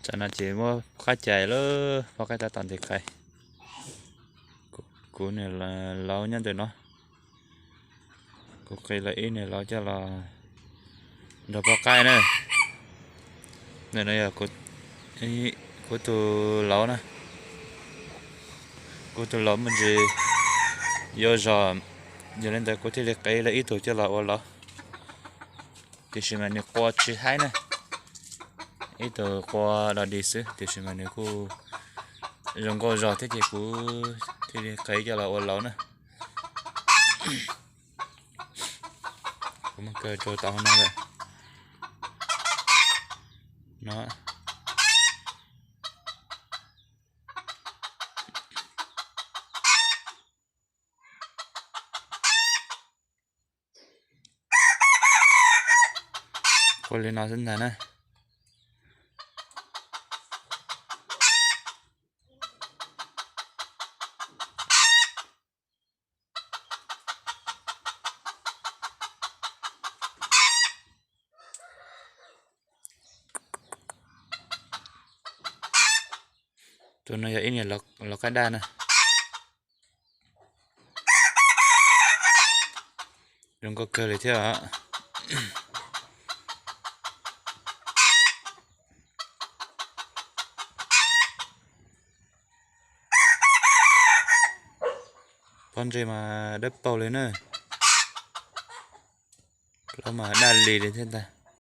Tam no ces muab poj qaib cais lawm, poj qaib tab tom ntes qais. Kuv niam laus nyob ntawm no, kuv qi lawv ib niam laus coj los nrog poj qaib na. Ntawm no yog kuv tus laus na, kuv tus laus me ntsis yuav zog, yog li ntawd kuv thiaj li qi lawv ib tug coj los ua laus. Tiam sis mas nws qua tsis haib na, ib tug qua dog dig xwb, tiam sis mas nws kuj zoo nkauj zog thiab ces kuv thiaj li qi coj los ua laus na. Kuv muab kaw rau tau hauv no lawm no. Ua li no xwb ntag na. Tus no yog ib niam laus qaib daj na. Zoo nkauj kawg li thiab os. Pob ntseg mas dawb paug li na. Plaub mas daj li li thiab ntag.